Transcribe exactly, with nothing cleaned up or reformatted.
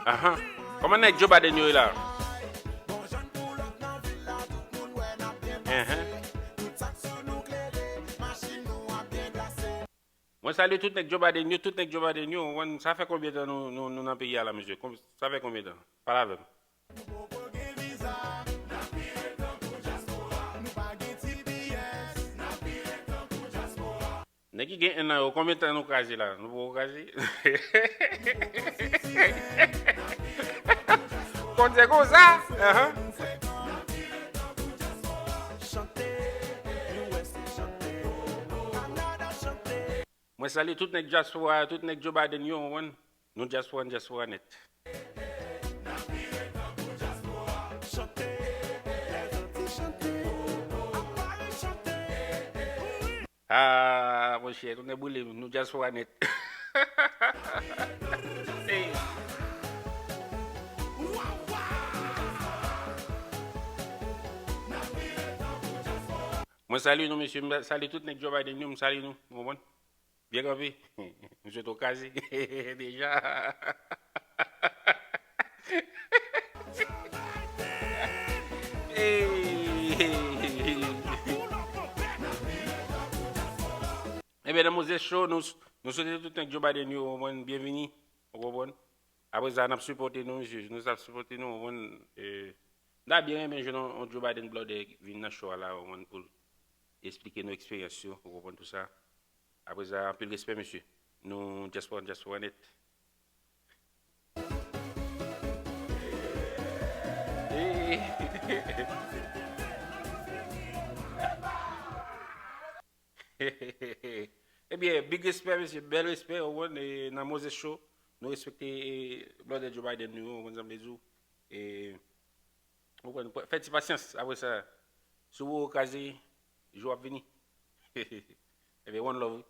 Ahan. Kòman nèg Joe Biden yo ye la? Ahan. Mwen salye tout nèg Joe Biden yo, tout nèg Joe Biden yo, ou konprann, sa fè konbyen tan nou, nou, nou nan peyi a la, mesye? Konb-, sa fè konbyen tan? Pale avè m. Nèg ki gen en an yo, konbyen tan nou kraze la? Nou poko kraze? Konn se konsa? Ahan. Mwen salye tout nèg dyaspora, tout nèg Joe Biden yo, ou konprann? Nou dyaspora, n dyaspora nèt. Ah, monchè, tounen boule m, nou dyaspora nèt. Hey. Mwen salye nou, mesye, m salye tout nèg Joe Biden yo, m salye nou, ou konprann? Byen kanpe. M swete w kraze deja. Hey. Ebyen, nan Moses Show, nou, nou swete tout nèg Joe Biden yo, ou konprann, byenvini, ou konprann? Apre sa, n ap sipòte nou, mesye, nou ap sipòte nou, ou konprann? E, m ta byen renmen jwenn yon, yon Joe Biden blòdè vin nan show a la, ou konprann, pou l esplike nou eksperyans yo, ou konprann tou sa. Apre sa, anpil respè, mesye. Nou dyaspora, dyaspora nèt. Ebyen, big respè, mesye, bèl respè, ou konprann, e, nan Moses Show, nou respekte, e, blòdè Joe Biden nou, ou konprann sa m vle di w. E, ou konprann, fè ti pasyans, apre sa, si w kraze, jou ap vini. Ebyen, one love, wi.